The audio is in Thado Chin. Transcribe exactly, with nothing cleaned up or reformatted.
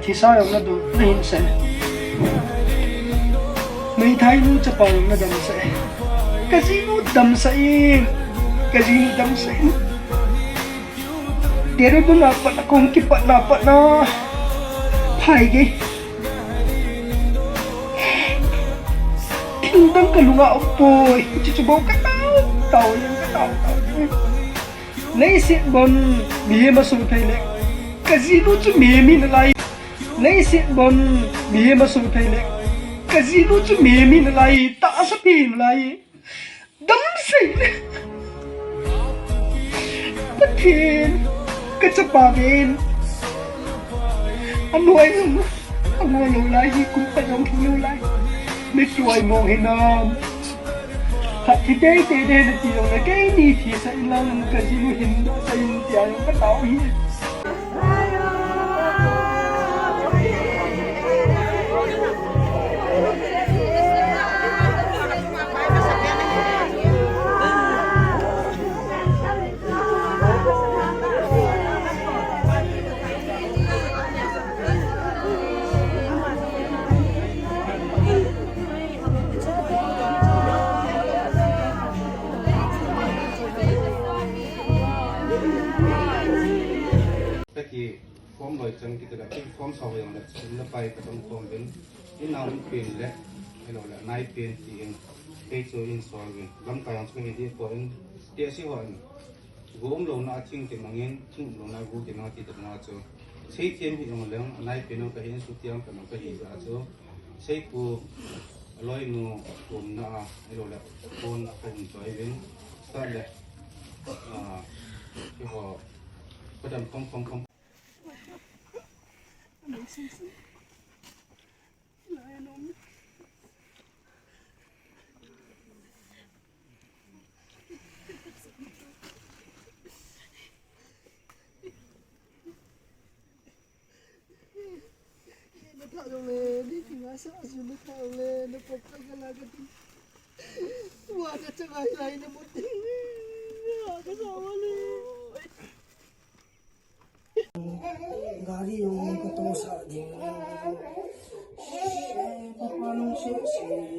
Thisa jong nadon, nahin sah. Meithai nu chapa jong nadamsah e. Kajinu damsah e. Kajinu damsah e. Dehradun a pat a kahung kipatna pat na. Phai gei. Thil dang kalunga umpoi. Chuchu bou katao, tao jeng, katao, tao jeng. Leiset bon mihem asoh thei le, kajinu chu mihem hi nalai. Leiset bon mihem asoh thei le, kajinu chu mihem hi nalai, tahsa pi hi nalai. Damsah e. Pathen, kachapa ven. Anuai jong, anuai jong lai hi kum khat jong hilou lai. Mitlhi mo hinam. Khat thi teitei ding nati jongle keini thisah inlang kajinu hin sah in tia jong katao hi. Taki form loi chang kiti le, form sao jong le, na pai ka tong form bin, in na um pin le, hello le, nai pin ti in, kei chu in sol bin, lamkai jong chu hiti poi in, ti a si ho in, gu umlouna a thing kimang in, thing umlouna a gu kimang ti tobang a chu. Seithem hi jong leng, anai pin jong kahin, sutiang pin jong kahi jeh a chu. Seipu, aloinu, umna a, hello le, phone a kahin choi bin, start le, ah, keiho, padam khom khom khom. Gari jong ka toh sah ding. Papa nung seh seh.